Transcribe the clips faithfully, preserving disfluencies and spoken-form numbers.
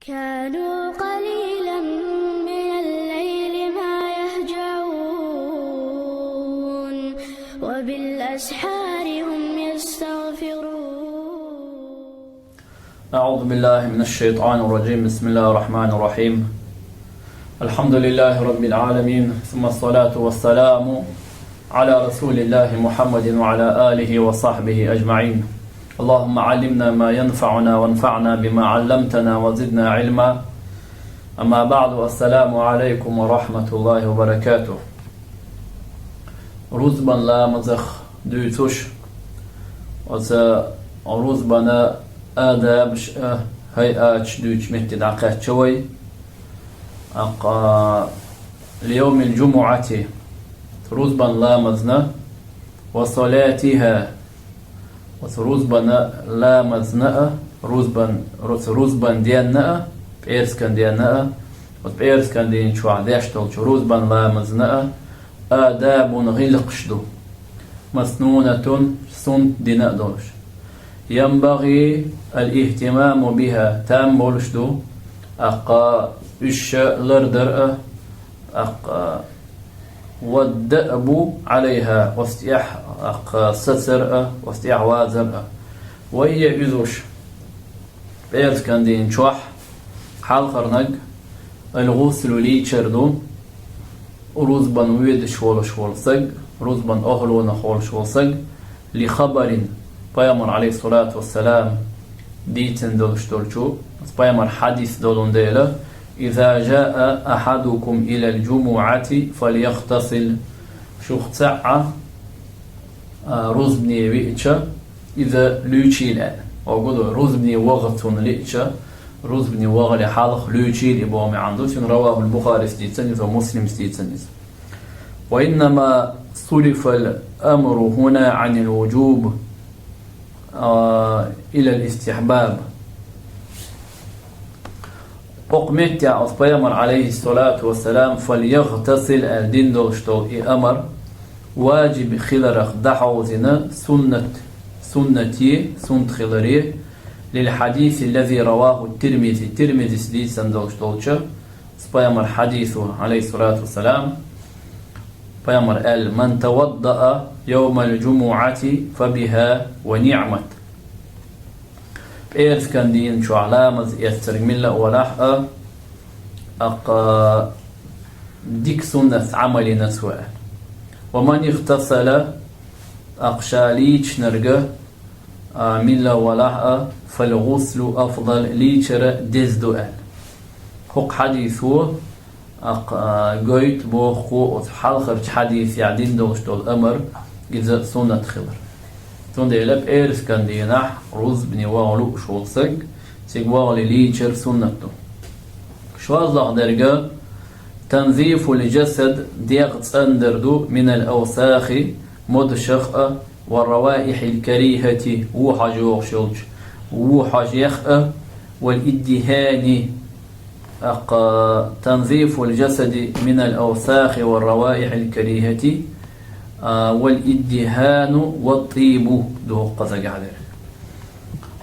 كانوا قليلا من الليل ما يهجعون وبالأسحار هم يستغفرون. أعوذ بالله من الشيطان الرجيم. بسم الله الرحمن الرحيم. الحمد لله رب العالمين، ثم الصلاة والسلام على رسول الله محمد وعلى آله وصحبه أجمعين. اللهم علمنا ما ينفعنا وانفعنا بما علمتنا وزدنا علما. أما بعد، السلام عليكم ورحمة الله وبركاته. Рузбан ламазах дуьйцуш, оцу рузбана адабаш а, хӀайаташ дуьйцучу метте дӀакхаьчча вай. ТӀаккха ليوم الجمعة, рузбан ламазна, وصلاتها, оцу рузбана ламазна а, рузбан, оцу рузбан денна а, пӀераскан денна а, оцу пӀераскан дийна чохь деш долчу рузбан ламазна а, адабун гӀиллакхаш ду. Маснунатун, суннат дина а долуш. ЯнбагӀи ал-ихтимаму биха, там болуш ду, тӀаккха уьш лардар а, тӀаккха вад-даъбу Ӏалайха, оцу тӀехь, тӀаккха сацар а, оцу тӀехь вазар а. Ва хия, иза уьш, пӀераскан дийна чохь хьалхарниг, ал-гӀуслу, лийчар ду, рузбан воьдуш волуш волу саг, рузбан охӀлонах волуш волу саг, лихабарин, пайхамар, Ӏалайхиссалату вассалам, дийцина долуш долчу, пайхамар хьадис долун дела, иза жаа ахьадукум илал-жумуӀати фальяхтасил, шух цхьаъ а, рузбане виъча, иза луьйчийла аьлла. Ого ду, рузбане ваха цунна лиъча, рузбане вахале хьалха луьйчийла и боху маьӀна ду, цуьнан равахул Бухарис дийцина иза, Муслимс дийцина иза. Ва иннама сурифал амру хӀуна Ӏанил вуджуб, а, илал истихьбаб. Окху меттехь оцу пайхамар, Ӏалайхиссалату вассалам, фальяхтасил аьлла дина долуш долу и амар, важиб хиларх дӀахьовзина суннат, суннате, суннат хиларе, лил хьадиси лази раваху Тирмизи, Тирмизис дийцина долуш долчу, оцу пайхамар хьадисо, Ӏалайхиссалату вассалам, пайхамар аьлла: «Ман таваддаа йовмал-жумуӀати фабиха ва ниӀмат». ПӀераскан дийна чохь ламаз эцнарг милла а валахь а, тӀаккха дика суннатца Ӏамал йина цо аьлла. «Ва ман ихтасала», тӀаккха ша лийчинарг а, милла а валахь а, «фал-гӀуслу афдал», лийчар а деза ду аьлла. ХӀокху хьадисо, тӀаккха, а, гойту боху оцу хьалхарчу хьадисехь дина долуш долу амар, иза суннат хилар. Цундела пӀераскан дийнахь рузбане ваха лууш волу саг, цига вахале лийчар суннат ду. ШозлагӀа дерг, танзифул-жасад, дегӀ цӀандар ду, минал-авсахи, модашах а, ва раваихьил-карихати, вон хьожа йогӀуш йолчу вон хьожех а, вал-иддихьани, тӀаккха, танзифул-жасади минал-авсахи ва раваихьил-карихати, а, вал-иддихьану ват-тӀийбу ду хӀокху зага хьалера.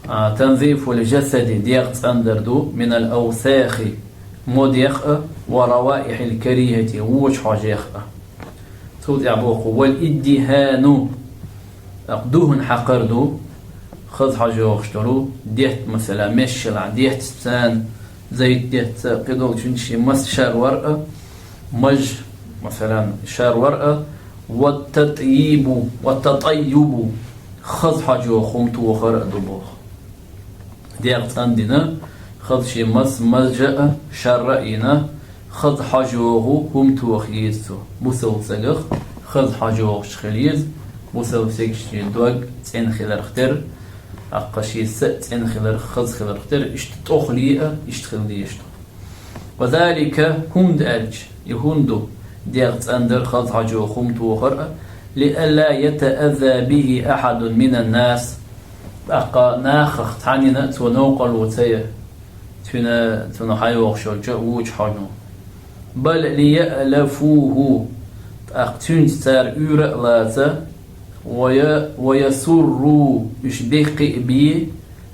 А, танзифул-жасади, дегӀ цӀандар ду, минал-авсахи, модех а, ва раваихьил-карихати, вочу хьожех а. Цул тӀаьхьа боху: «Вал-иддихьану», тӀаккха дуьхьал хьакхар ду, хаза хьожа йогӀуш долу детта, масала, мешшалахь детта царна, зайт детта, кхидолчун шен маса шарвар а, маж, масала, шарвар а, «ват-татӀйибу, ват-татӀаййубу», хаза хьожа йогӀу хӀума тохар а ду боху. ДегӀ цӀандина, хаза шен мас, мажа а, шарра а йина, хаза хьожа йогӀу хӀума тоха еза цо. Бусалба сагах хаза хьожа йогӀуш хила еза, бусалба сагах шен дог цӀена хиларх тера, тӀаккха шен са а цӀена хиларх, хаза хиларх тера, иштта тӀохле а, иштта хила дезаш ду. Ва залика, хӀунда аьлча, и хӀунда ду, дегӀ цӀандар, хаза хьожа йогӀу хӀума тохар а, лиалла ятаазза бихи ахьадун минан-нас, тӀаккха нахах цхьаннена а цо новкъарло ца ян, цуьнан, цунах хьайогӀуш йолчу вочу хьожано. Бал лияалафуху, тӀаккха цуьнца цара уьйр а лаца, ва я-, ва ясурру, уьш бехке а бе,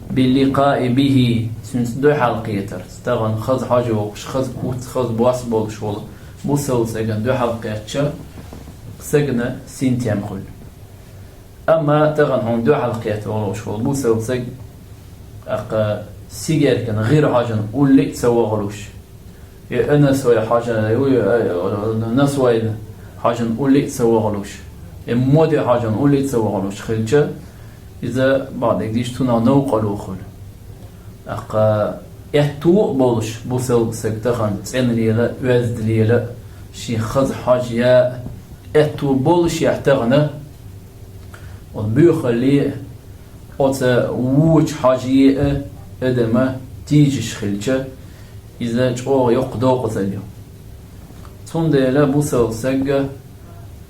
باللقاء به, цуьнца дуьхьал кхетар. Тахана хаза хьожа вогӀуш, хаза куц, хаза бос болуш волу бусалба сагана дуьхьал кхетча, сагана синтем хуьлу. Амма тахана хьуна дуьхьал кхетта волуш волу бусалба саг, тӀаккха сигеркана гӀира хьожана улле а ца вогӀуш, я Анас вай хьожана, я, я, Анас вайна хьожана улле а ца вогӀуш, я Моде хьожана улле а ца вогӀуш хилча, иза бакъдерг дийцича цунах новкъарло хуьлу. ТӀаккха аьтту а болуш, бусалба саг тахана цӀена лела, оьзда лела, шен хаза хьожа я, аьтту болушехь тахана, оцу боьхалле а, оцу вочу хьожа а адама тийжаш хилча, иза чӀогӀа йоккха докъазалла ю. Цундела бусалба сагга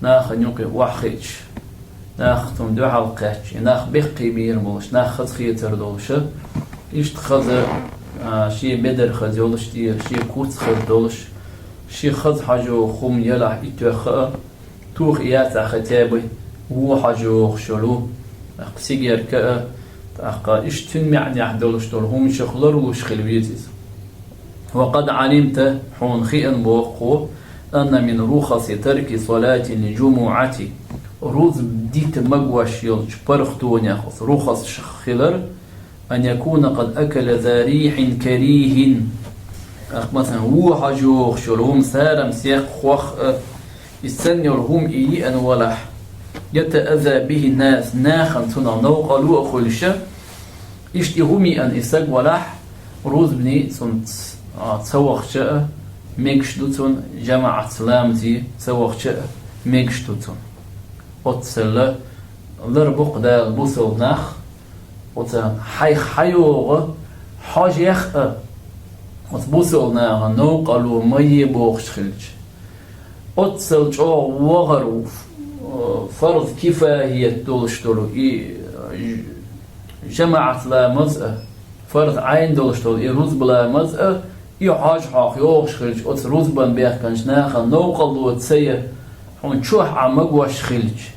нахана юкъе охьахиъча, нах цунна дуьхьал кхетча, и нах беккхий бийр болуш, нах хаза хетар долуша, иштта хаза, а, шен бедар хаза йолуш тӀера, шен куц хаза долуш, шен хаза хьожа хӀума елахь и тоьхха а, тоха яцахь хӀетте а бай, вон хьожа йогӀуш йолу, тӀаккха сигерка а, тӀаккха иштта цуьнан маьӀнехь долуш долу хӀуманашах ларлуш хила веза иза. وقد علمت, хьуна хиъна боху, أن من رخص ترك صلاة الجمعة, рузба дита магош йолчу паргӀатонех оцу рухасашах хилар, أن يكون قد أكل ذا ريح كريه. ТӀаккха, масалан, вон хьожа йогӀуш йолу хӀума, сарам, секх, хох а, иза санна йолу хӀума и йиъна валахь, يتأذى به الناس, нахана цунах новкъарло а хуьлуша, иштта и хӀума йиъна и саг валахь, рузбане цунца, а, ца вахча а, мегаш ду цунна, жамаӀатца ламазе ца вахча а, мегаш ду цунна. Оццул ларбо-кх Дала бусалба нах, оцу хьайх хьайогӀу хьожех а, оцу бусалба нахана новкъарло ма е бохуш хилча. Оццул чӀогӀа вахар ву, э, фарз кифаят долуш долу и, э, жамаӀат ламаз а, фарз Ӏайн долуш долу и рузба ламаз а, и хьожа хьох йогӀуш хилча, оцу рузбан бехканчу нахана новкъарло ца е, хьуна чохь Ӏа магош хилча.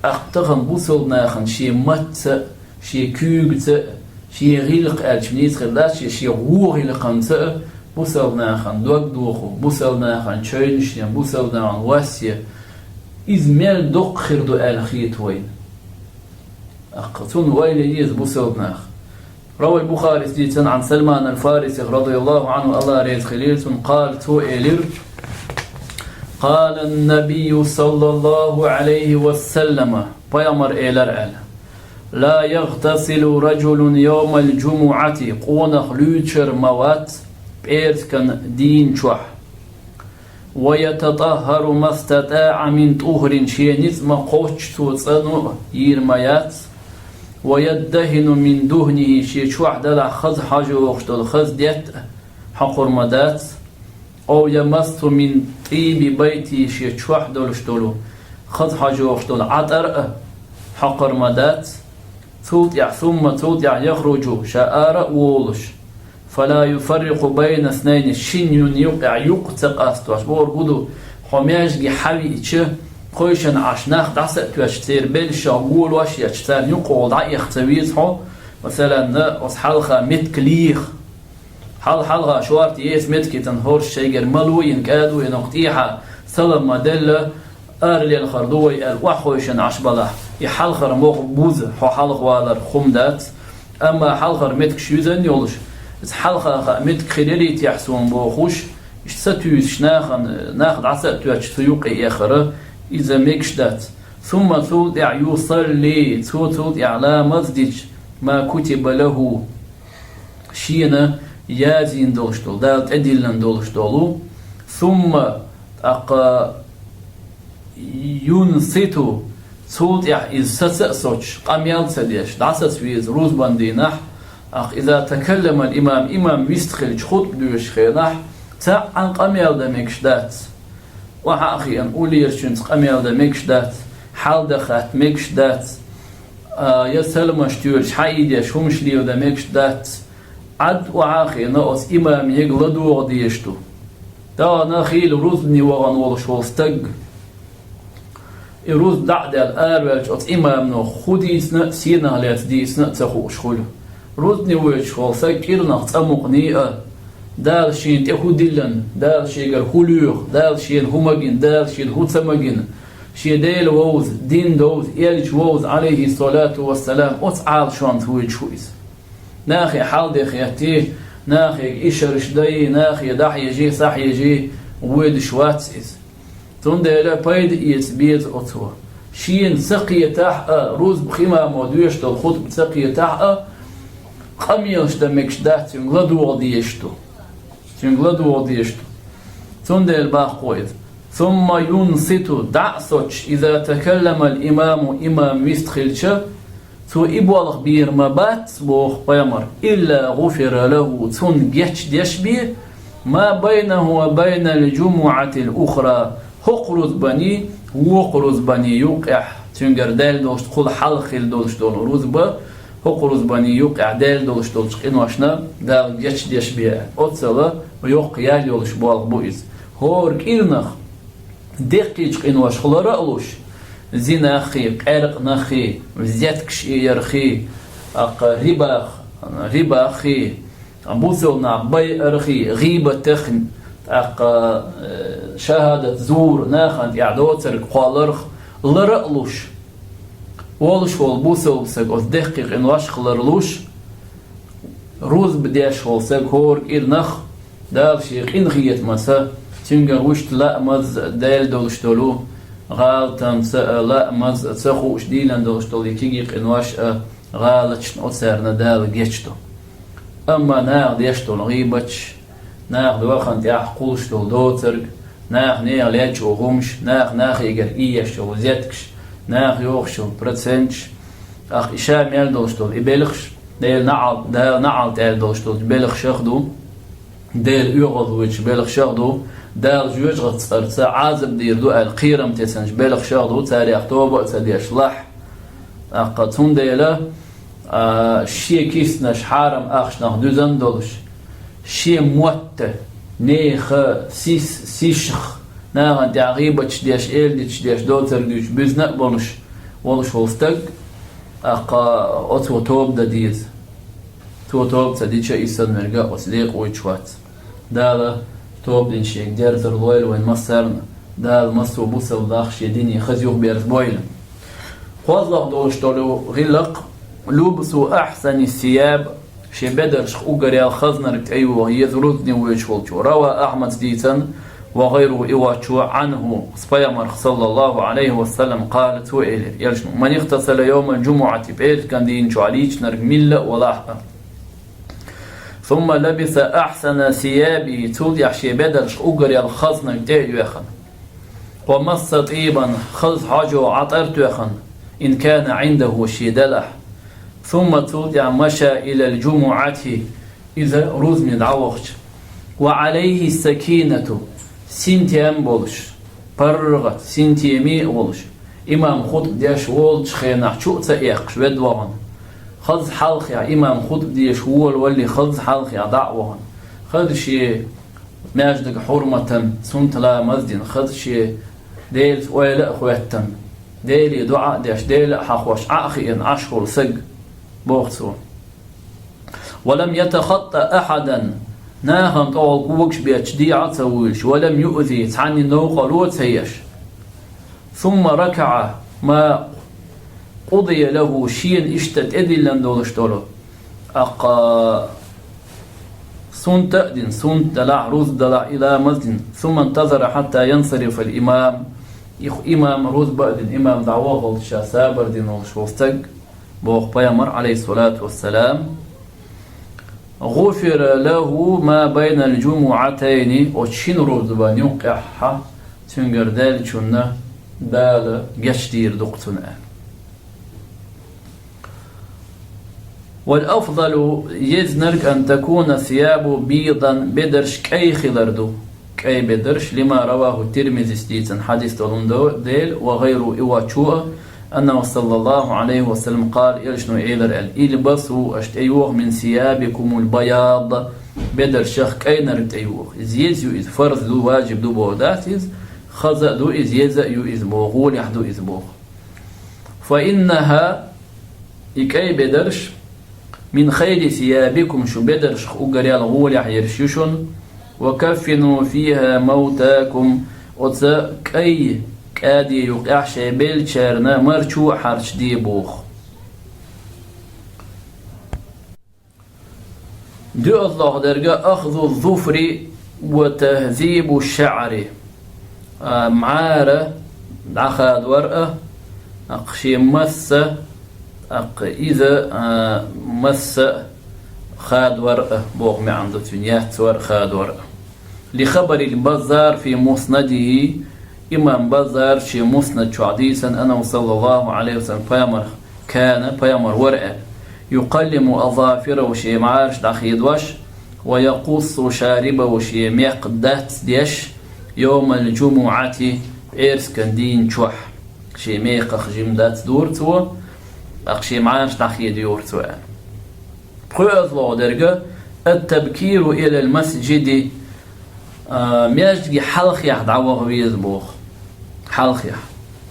ТӀаккха тахана бусалба нахана шен матца а, шен куьйгаца а, шен гӀиллакх аьлча нийса хир дац, шен, шен вон гӀиллакханца а бусалба нахана дог дохо, бусалба нахана чевнаш е, бусалба нахана вас е, иза мел доккха хир ду аьлла хета вайна. ТӀаккха цунна ойла е еза бусалба нах. روى البخاري, дийцина, عن سلمان الفارسي رضي الله عنه, АллахӀ реза хилийла цунна, قال, цо элира: قال النبي صلى الله عليه وسلم, пайхамар элира аьлла: لا يغتسل رجل يوم الجمعة, къонах луьйчуьра ма вац пӀераскан дийна чохь. ويتطهر ما استطاع من طهر, шен ницкъ ма кхоччу цо цӀанван йийр ма яц. ويدهن من دهنه, шен чохь далахь хаза хьожа йогӀуш долу хаза детта хьокхур ма дац. أو يمس من طيب بيته, шен чохь долуш долу хаза хьожа йогӀуш долу Ӏатар а хьокхур ма дац. Цул тӀаьхьа, ثم, цул тӀаьхьа, يخرج, ша ара а волуш, فلا يفرق بين اثنين, шина юьнна юккъехь юкъ ца къастош, бохург хӀун ду, хьо маьждиге хьавиъча, кхойшина Ӏаш нах дӀаса а тоьттуш, церан белшах голош а етташ, царна юккъехула дӀаэха ца веза хьо, масалан, оцу хьалха меттиг леха. Хьал-хьалха шорта еса меттиг, цхьана хӀорш шайгара мало йина, кӀадо йина, кху тӀехьа салам ма делла, ара лелхар ду вай аьлла, охьахойшина Ӏаш балахь, и хьалхара мохк буза, хьо хьалха валар хӀума дац. Амма хьалхара меттигаш юьзна йолуш, иза хьалха хаа меттиг хир ялийтехь суна бохуш, иштта сатуьйсуш нахана, нах дӀаса а тоьттуш цу юккъе эхара, иза мегаш дац. ثم, цул тӀаьхьа, يصلي, цо цул тӀаьхьа ламаз дича, ما كتب له, шена язйина долуш долу, Дала тӀедиллина долуш долу, ثم, тӀаккха, ينصت, цул тӀаьхьа иза саца а соцуш, къамел а ца деш, дӀасаца веза рузбан дийнахь, тӀаккха, إذا تكلم الإمام, имам вистхилча хутба доьшучу хенахь, цхьаъ а къамел дан мегаш дац. Охьа а хиъна, уллерачуьнца къамел дан мегаш дац, хьал дан хатта мегаш дац, а, я саламаш тоьлуш, хьаийдеш хӀумаш леладан мегаш дац. Ӏад охьа а хиъна, оцу имамега ладогӀа дезаш ду. Тахана хийла рузбане вахана волуш волу стаг, И рузба дӀа а даьлла араваьлча оцу имамно хӀун дийцина а, сенах лаьцна дийцина а ца хууш хуьлу. Рузбане воьдуш волу саг кӀирнах цӀа мукъане а, Дала шена тӀе хӀун диллина, Дала шегара хӀун лоьху, Дала шена хӀун магийна, Дала шена хӀун ца магийна, шен Дела вовза, дин довза, элча вовза, алейхиссалату вассалам, оцу Ӏалашонца воьдуш ву иза. Нахе хьал де хетте, нахе ишарш дайа, нахе дӀахьежий, схьахьежий воьдуш вац иза. Цундела пайда эца беза оцо. Шена ца кхетахь а, рузбан имамо доьшуш долу хутба ца кхетахь а, къамелаш дан мегаш дац, цуьнга ладогӀа дезаш ду. Цуьнга ладогӀа дезаш ду. Цундела баккхо иза. ثم ينصت, дӀа а соцуш, إذا تكلم الإمام, имам вистхилча, цо и болх бийр ма бац, боху пайхамар, إلا غفر له, цунна гечдеш бен, ما بينه وبين الجمعة الأخرى, хӀокху рузбанний, вукху рузбанний юккъехь, цуьнгара даьлла долуш, кхул хьалха хилла долуш долу рузба, хӀокху рузбанний юккъехь даьлла долуш долчу къиношна Дала гечдеш бен. Оццала йоккха ял йолуш болх бу иза. ХӀора кӀирнах деккхийчу къиношах лара а луш, зинаххий, къаьркъанаххий, взяткаш иярхий, тӀаккха рибах, рибаххий, бусалба нах байархий, гӀийбатаххий, тӀаккха, э, шахӀадат зур, нахана тӀехь доцург кхолларх лара а луш, волуш волу бусалба саг оцу деккхий къиношах лара луш, рузба деш волу саг хӀора кӀирнах, Дала шен къинхетамца, цуьнгара вуьшта лаамаза даьлла долуш долу гӀалатамца а, лаамаза ца хууш дийлина долуш долу и кегий къинош а, гӀалаташна оцарна Дала гечдо. Амма наха деш долу гӀийбаташ, наха дохана тӀехь кхуллуш долу доцург, наха нехан лечкъо хӀумаш, наха нахегара ийеш йолу взяткаш, наха йохуш йолу проценташ, тӀаккха и ша мел долуш долу и белхаш, Дела наӀалт, Дала наӀалт аьлла долуш долчу белхашах ду, Дела оьгӀаз вуьйцучу белхашах ду, Дала жоьжахатин цӀарца Ӏазап дийр ду аьлла кхерам тесначу белхашах ду, царех тоба а ца деш лахь. ТӀаккха цундела, а, шен киснаш хьарам ахчанах дуьзна долуш, шен мотт, нехан сис, сишах, нахана тӀехь гӀийбаташ деш, эладиташ деш, доцург дуьйцуш буьзна а болуш, волуш волу стаг, тӀаккха оцо тоба дан деза. Цо тоба ца дича, иза санна верг а оцу лекха вуьйцуш вац. Дала тоба дина шега дерзар лойла вайн массарна, Дала массо а бусалба нах шен дине хаза юхаберзабойла. КхозлагӀа долуш долу гӀиллакх, لبس أحسن الثياب, шен бедаршка уггаре ялх хазанарг тӀейогӀа еза рузбане воьдуш волчо. روى أحمد, дийцина, وغيره, и воцчо, عنه, оцу пайхамарх, صلى الله عليه وسلم, قال, цо элира, элчано: من اغتسل يوم الجمعة, пӀераскан дийна чохь лийчинарг милла а валахь а, ثم لبس أحسن ثيابه, цул тӀаьхьа шен бедаршка уггаре ялх хазанарг тӀе а йоьхна, ومس طيبا, хаза хьожо Ӏатар а тоьхна, إن كان عنده, шен делахь, ثم, цул тӀаьхьа, مشى إلى الجمعة, иза рузбане дӀавахча, وعليه السكينة, синтем болуш, паргӀат, синтеме а волуш, имам хутба деш волчу хенахь чу а ца эккхаш, ведда вахана, хаза хьалхе, имам хутба деш волавалале, хаза хьалхе дӀа а вахана, хаза шен маьждиган хьурматан суннат ламаз а дина, хаза шен Делаца ойла а хӀоьттина, Деле доӀа а деш, Дела а хьахош, Ӏа а хиъна Ӏаш волу саг, боху цо. ولم يتخط أحدا, нахана тӀехула когаш бетташ дехьа а ца вуьйлуш, ولم يؤذ, цхьанне новкъарло а ца еш. ثم ركع ما قضي له, шена иштта тӀедиллина долуш долу, тӀаккха суннат а дина, суннат далахь, рузба далахь, и ламаз а дина. ثم انتظر حتى ينصرف الإمام, и имам, рузба а дина, имам дӀавахалц ша сабар дина волуш волу стаг, боху пайхамар, عليه الصلاة والسلام, غفر له ما بين الجمعتين, оцу шина рузбан юккъехь цуьнгара даьллачунна Дала гечдийр ду-кх цунна аьлла. والأفضل, езнарг, أن تكون ثيابه بيضا, бедарш кӀай хилар ду. КӀай бедарш, لما رواه الترمذي, дийцина хьадис долун до-, дела, وغيره, и воцчо а, أنه صلى الله عليه وسلم قال, элчано элира аьлла: البسوا, аша тӀейоха, من ثيابكم البياض, бедаршах кӀайнарг тӀейоха. Иза еза ю, иза фарз ду, важиб ду боху дац иза, Хаза а ду иза, еза а ю иза боху, гӀолехь ду иза боху. فإنها, и кӀай бедарш, من خير ثيابكم, шун бедаршах уггаре гӀолехь ерш ю шуна. وكفنوا فيها موتاكم, оцу кӀай кӀаде юкъехь шайн беллачарна марчо а хьарчаде боху. ДоьалгӀа дерг أخذ الظفر وتهذيب الشعر. А, мӀара дӀахадор а, тӀаккха шен масса, тӀаккха иза, а, масса хадор а, боху маьӀна ду цуьнан, яцор а, хадор а. لخبر البزار في مسنده, имам Баззар шен Муснад чохь дийцина, أنه صلى الله عليه وسلم, пайхамар, كان, пайхамар вара аьлла, يقلم أظافره, шен мӀараш дӀахедош, ويقص شاربه, шен мекх дац деш, يوم الجمعة, пӀераскан дийна чохь, шен мекхах жима дац дора цо, тӀаккха шен мӀараш дӀахедайора цо аьлла. ПхоьазлогӀа дерг التبكير إلى المسجد, а, маьждиге хьалхехь дӀаваха веза боху. Хьалхехь.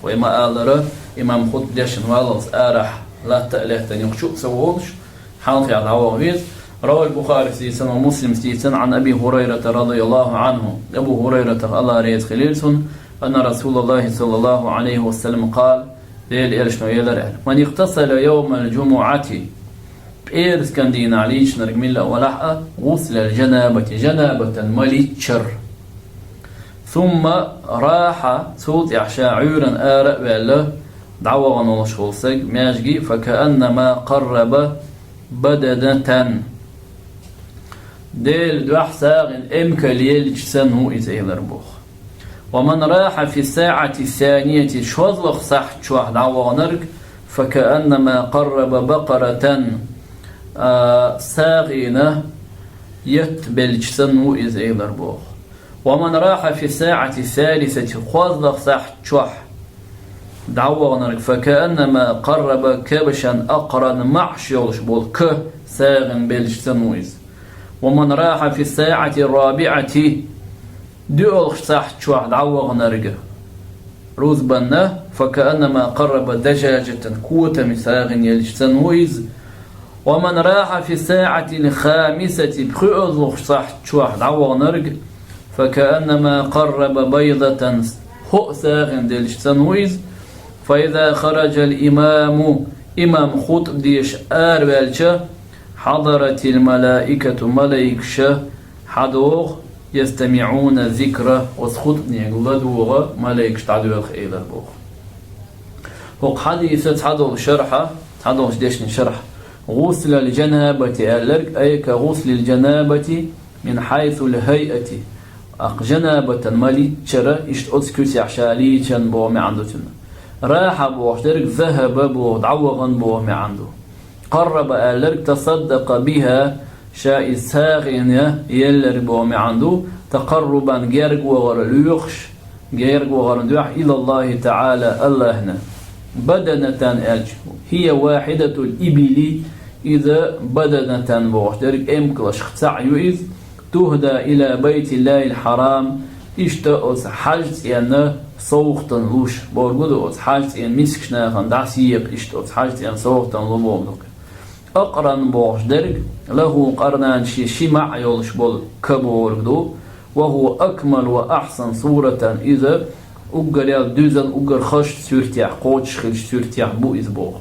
Вай ма-аллара, имам хутба дешна валлалц арахь латта а лаьттина юха чу а ца волуш, хьалхехь дӀаваха веза. رواه البخاري дийцина, ва Муслима дийцина, عن أبي هريرة رضي الله عنه. Абу ХӀурайратах, АллахӀ реза хилийла цунна, أن رسول الله صلى الله عليه وسلم قال, Делан Элчано элира аьлла: من اغتسل يوم الجمعة, пӀераскан дийнахь лийчинарг милла а валахь а, غسل الجنابة, жанабатан малийччара. ثم راح, цул тӀаьхьа ша Ӏуьйранна ара а ваьлла, дӀавахана волуш волу стаг маьждиге, فكأنما قرب بدنة. Делан дуьхьа сагӀина эмкал еллачу санна ву иза, элира боху. ومن راح في الساعة الثانية, шозлагӀа сахьт чохь дӀаваханарг, فكأنما قرب بقرة, а, сагӀина етт беллачу санна ву иза, элира боху. ومن راح في الساعة الثالثة, кхозлагӀа сахьт чохь дӀаваханарг, فكأنما قرب كبشا أقرن, маӀаш йолуш болу ка сагӀина беллачу санна ву иза. ومن راح في الساعة الرابعة, доьалгӀачу сахьт чохь дӀаваханарг, рузбанна, فكأنما قرب دجاجة, котам сагӀина еллачу санна ву иза. ومن راح في الساعة الخامسة, пхоьазлогӀачу сахьт чохь дӀаваханарг, فكأنما قرب بيضة, хӀоъ сагӀина деллачу санна ву иза. فإذا خرج الإمام, имам хутба деш араваьлча, حضرت الملائكة, малайкаша хьадогӀу, يستمعون الذكر, оцу хутбаниг ладогӀа малайкаш дӀадоьлху, элира боху. ХӀокху хьадиса цхьадолу шархьа, цхьадолчу дешнийн шархьа, غسل الجنابة аьлларг, أي كغسل الجنابة من حيث الهيئة, тӀаккха жанабатан малийччара, иштта оцу куьцехь ша лийчина боху маьӀна ду цуьнан. راح бохуш дерг ذهب боху, дӀавахана боху маьӀна ду. قرب аьлларг تصدق بها, ша иза сагӀина елларг боху маьӀна ду, تقربا, герга вахар лоьхуш, герга вахарна дуьхьа, إلى الله تعالى, АллахӀна. بدنة аьлча, هي واحدة الإبل, иза بدنة бохуш дерг эмкалашха цхьаъ ю иза, تهدى إلى بيت الله الحرام, иштта оцу хьаьжцӀенна совгӀатана луш, бохург ду оцу хьаьжцӀенна мискачу нахана дӀасаекъа, иштта оцу хьаьжцӀенна совгӀатана лу бохург ду. أقرن бохуш дерг, له قرنان, шен ши маӀа йолуш болу ка бохург ду, وهو أكمل وأحسن صورة, иза уггар ял дуьззина, уггар хазачу суьртехь, кхочуш хиллачу суьртехь бу иза боху.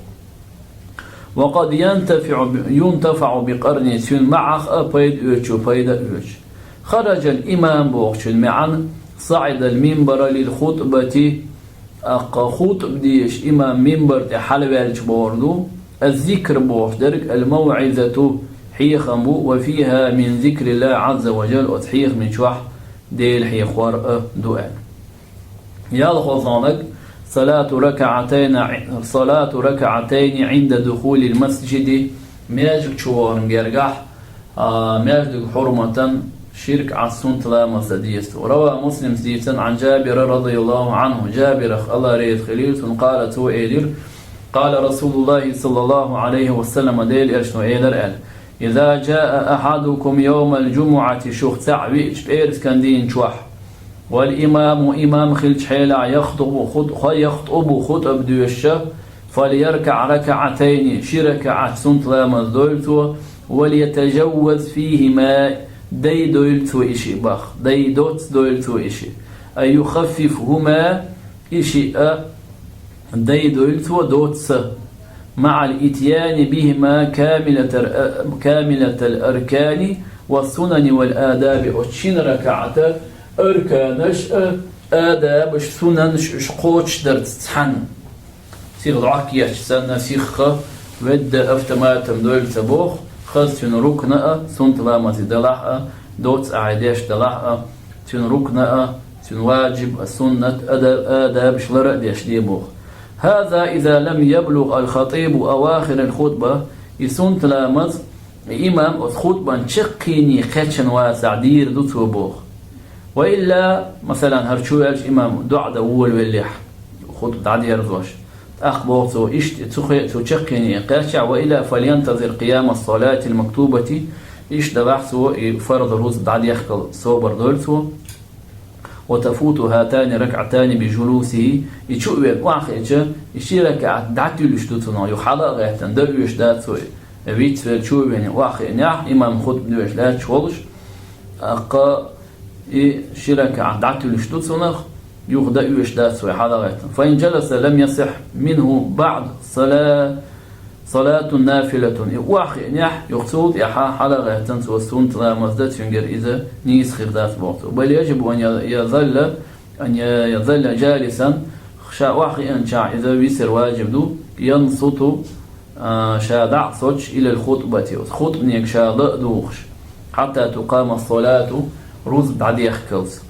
وقد ينتفع ب-, ينتفع بقرنه, цуьнан маӀах а пайда оьцу, пайда а оьцу. خرج الإمام бохучун маьӀна, صعد المنبر للخطبة, тӀаккха хутба дезаш имам минбар тӀе хьалаваьлча бохург ду, الذكر бохуш дерг, الموعظة, хьехам бу, وفيها من ذكر الله عز وجل, оцу хьехаман чохь Дела хьехор а ду аьлла. ЯлхолгӀаниг, صلاة ركعتين, صلاة ركعتين عند دخول المسجد, маьждиг чу вахарна гергахь, а, маьждиг хьурматан ши ракаӀат суннат ламаз дан деза. رواه مسلم дийцина, عن جابر رضي الله عنه, Жабирах, АллахӀ реза хилийла цунна, قال, цо элира: قال رسول الله صلى الله عليه وسلم, Делан Элчано элира аьлла: إذا جاء أحدكم يوم الجمعة, шух цхьаъ веача пӀераскан дийна чохь, والإمام, имам хилча хьелахь, يخطب خط-, خ-, يخطب, хутӀба доьшуш, فليركع ركعتين, ши ракаӀат суннат ламаз дойла цо, وليتجوز فيهما, дай дойла цо и шиъ боху, дай доцца дойла цо и шиъ, أي يخففهما, и шиъ а дай дойла цо доцца, مع الإتيان بهما كاملة ال-, كاملة الأركان والسنن والآداب, оцу шина ракаӀата арканаш а, адабаш, сунанаш уьш кхочушдарца цхьаьна. Сиха дӀохкеча санна, сиха ведда автоматом дойла ца боху, хаза цуьнан рукна а, суннат ламазе далахь а, доцца ахь деш далахь а, цуьнан рукна а, цуьнан ваджиб а, суннат а, ада-, адабаш лар а деш де боху. هذا إذا لم يبلغ الخطيب أواخر الخطبة, и суннат ламаз, и имам оцу хутбан чаккхене кхеччина вацахь дийр ду цо боху. وإلا, масалан, хӀара чу ваьлча имам доӀа дан волавеллехь, хутба дӀадерзош, тӀаккха боху цо, иштта цу хе-, цу чаккхене кхеччахь, وإلا فلينتظر قيام الصلاة المكتوبة, иштта далахь цо и фарз рузба дӀадехкал собар дойла цо. وتفوت هاتان الركعتان بجلوسه, и чу а веана охьахиъча, и ши ракаӀат дӀатуьллуш ду цунах, юха хьала а гӀеттина, дан оьшуш дац цо и. Вицвелла чу а веана охьахиънехь, имам хутба доьшуш лаьтташ волуш, тӀаккха и ши ракаӀат дӀатуьллуш ду цунах, юха дан оьшуш дац цо и хьала а гӀеттина. فإن جلس لم يصح منه بعد صلاة صلاة نافلة. И охьахиънехь, юха цул тӀаьхьа хьала а гӀеттина цо суннат ламаз дан, цуьнгара иза нийса хир дац боху цо. بل يجب أن ي-, يظل, أن ي-, يظل جالسا, ша охьахиъначохь иза висар ваджиб ду, ينصت, а, ша дӀа а соцуш, إلى الخطبة, оцу хутбанега ша ла а дугӀуш, حتى تقام الصلاة, рузба дӀадехкалц.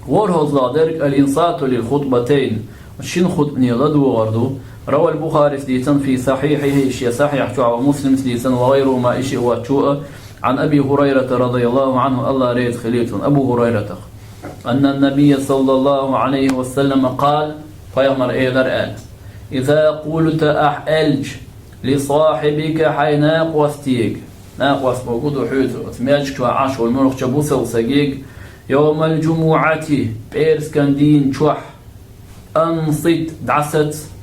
ВорхӀалгӀа дерг الإنصات للخطبتين, шина хутбане ладогӀар ду. روى البخاري, дийцина, في صحيحه, шен сахьихь чохь, ومسلم, дийцина, وغيرهما, и шиъ воцчо а, عن أبي هريرة رضي الله عنه, АллахӀ реза хилийта цунна, Абу ХӀурайратах, أن النبي صلى الله عليه وسلم قال, пайхамар элира аьлла: إذا قلت, ахь аьлча, لصاحبك, хьайн накъостега, накъост бохург ду хьоьца, оцу маьждиг чохь Ӏаш волу муьлххачу бусалба стаге, يوم الجمعة, пӀераскан дийна чохь, أنصت, дӀасаца.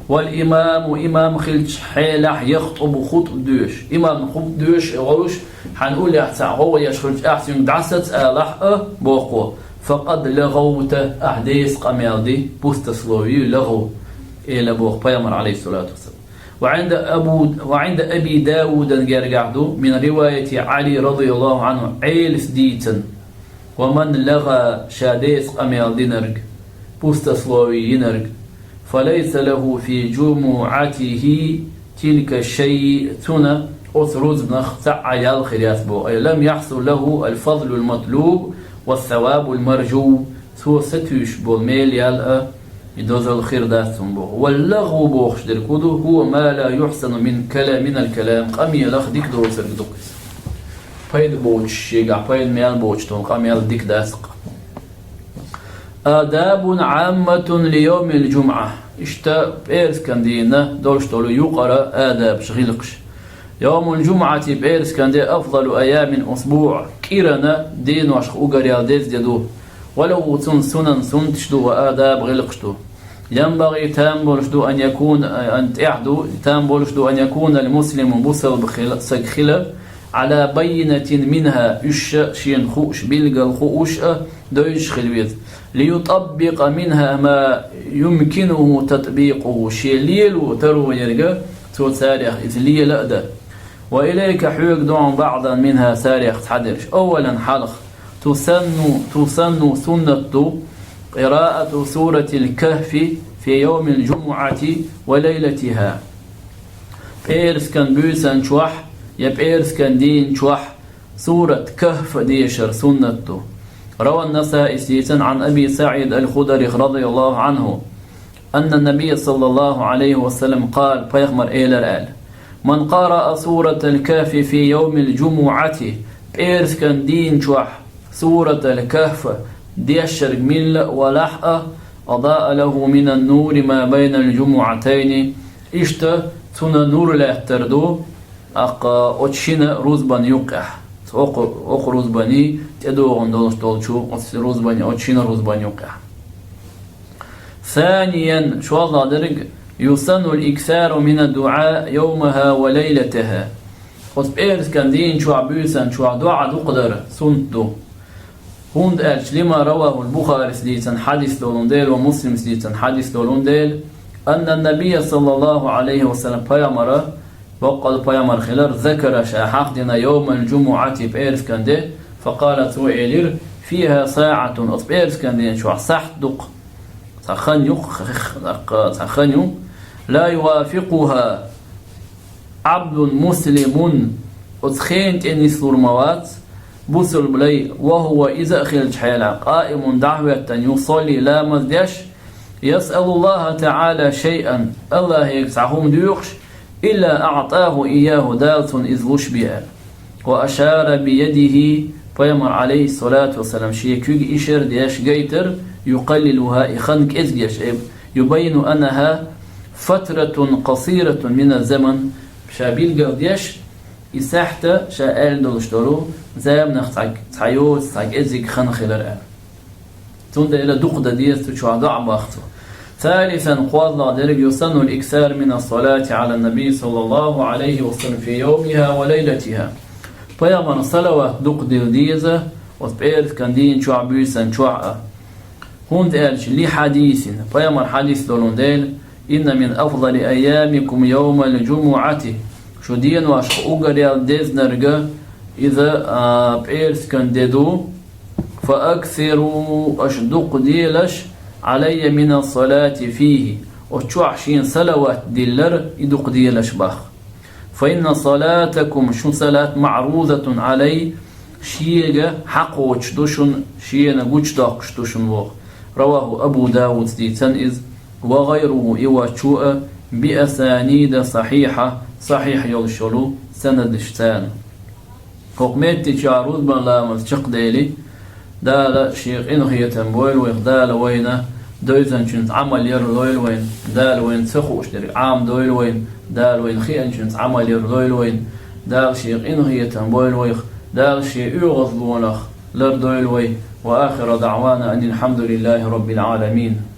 والإمام, имам хилча хьелахь, يخطب, хутба доьшу. Имам хутба доьшу а волуш, хьан уллехь цхьаъ гӀовгӀа еш хилча, ахь цуьнга дӀасаца алахь а, боху, فقد لغوت, ахь деза къамел ди, пустословие, лагӀу, эла боху пайхамар, عليه الصلاة والسلام. وعند أبو, وعند أبي داود, гергахь ду, من رواية علي رضي الله عنه, Ӏелас дийцина. ومن لغى, ша деза къамел динарг, пустословие йинарг, فليس له في جمعته تلك شيء, цунна оцу рузбанах цхьа а ял хир яц боху. أي لم يحصل له الفضل المطلوب والثواب المرجو, цо сатуьйсуш болу мел ял а, и дозалла хир дац цунна боху. واللغو бохуш дерг хӀун ду? هو ما لا يحسن من كلام, من الكلام, къамелах дика доцург ду иза. Пайда боцуш, шегахь пайда мел боцуш долу къамел дика дац-кх. آداب عامة ليوم الجمعة. Иштта пӀераскан дийнан долуш долу юкъара адабаш, гӀиллакхаш. يوم الجمعة, пӀераскан де, أفضل أيام الأسبوع, кӀиран деношкахь уггаре деза де ду. وله, цунна, سنن, суннаташ ду, وآداب, гӀиллакхаш ду. ينبغي, там болуш ду, أن يكون, أن, тӀехь ду, там болуш ду, أن يكون المسلم, бусалба хила, саг хила, على بينة منها, уьш шена хууш, билггал хууш а, девзаш хила веза. ليطبق منها ما يمكنه تطبيقه, шен лело таро ерг, цо царех иза лела а дан. وإليك, хьоьга ду хьуна, بعضا منها, царех цхьадерш. أولا, хьалха, تسن, تسن, суннат ду, قراءة سورة الكهف في يوم الجمعة وليلتها. ПӀераскан буьйсан чохь я пӀераскан дийнан чохь сурат Кахф дешар суннат ду. روى النسائي, дийцина, عن أبي سعيد الخدري رضي الله عنه أن النبي صلى الله عليه وسلم قال, пайхамар элира аьлла: من قرأ سورة الكهف في يوم الجمعة, пӀераскан дийнан чохь сурат ал-Кахф дешарг милла а валахь а, أضاء له من النور ما بين الجمعتين, иштта цунна нур лаьттар ду, аккха, оцу шина рузбан юккъехь. Окху, окху рузбане тӀедогӀун долуш долчу оцу рузбане, оцу шина рузбане юкъехь. ثانيا, шолгӀа дерг, يسن الإكثار من الدعاء يومها وليلتها. Оцу пӀераскан дийна чохь буьйсан чохь доӀа дукха дара суннат ду. ХӀунда аьлча لما رواه البخاري дийцина хьадис долун дела ва Муслимс дийцина хьадис долун дела, أن النبي صلى الله عليه وسلم, пайхамара, баккъал пайхамар хилар, ذكر, ша хьахдина, يوم الجمعة, пӀераскан де, فقال, цо элира: فيها ساعة, оцу пӀераскан дийна чохь сахьт дукха. Цхьа хан ю, цхьа хан ю, لا يوافقها عبد مسلم, оцу хенан тӀе нислур ма вац бусалба лай, وهو, иза а хилча хьелахь, قائم, дӀахӀоьттина, يصلي, ламаз деш, يسأل الله تعالى شيئا, АллахӀега цхьа хӀума доьхуш, إلا أعطاه إياه, Дала цунна иза луш бен аьлла. وأشار بيده, пайхамар, عليه الصلاة والسلام, шен куьг ишар деш гайтар, يقللها, и хан кӀезиг деш, أي يبين أنها فترة قصيرة من الزمن, ша билгал деш, и сахьт ша аьлла долуш долу заманах цхьа, цхьа йоцу, цхьа кӀезиг хан хилар аьлла. Цундела дукха дан деза цу чохь доӀа бахцо. ثالثا, кхозлагӀа дерг, يسن الإكثار من الصلاة على النبي صلى الله عليه وسلم في يومها وليلتها. Пайхамар салават дукха дила деза, оцу пӀераскан дийна чохь буьйсан чохь а. ХӀунда аьлча لحديث, пайхамар хьадис долун дела, إن من أفضل أيامكم يوم الجمعة, шу деношка уггар ял дезнарг иза, а, пӀераскан де ду, فأكثروا, аша дукха делаш, علي من الصلاة فيه, оцу чохь шена салават диллар и дукха делаш бах. فإن صلاتكم, шун салат, معروضة علي, шега хьакхочуш ду шун, шена гучудоккхуш ду шун воху. رواه أبو داود, дийцан иза, وغيره, и вачу а, بأسانيد صحيحة, сахьихь йолуш йолу санадаш царна. ХӀокху меттича рузбан ламаз чекхдели, Дала шен къинхетам бойла вайх, Дала вайна девзанчуьнца Ӏамал яр лойла вайна, Дала вайна ца хууш дерг Ӏамадойла вайна, Дала вайна хиъначуьнца Ӏамал яр лойла вайна, Дала шен къинхетам бойла вайх, Дала шен оьгӀазлонах лардойла вай. وآخر دعوانا أن الحمد لله رب العالمين.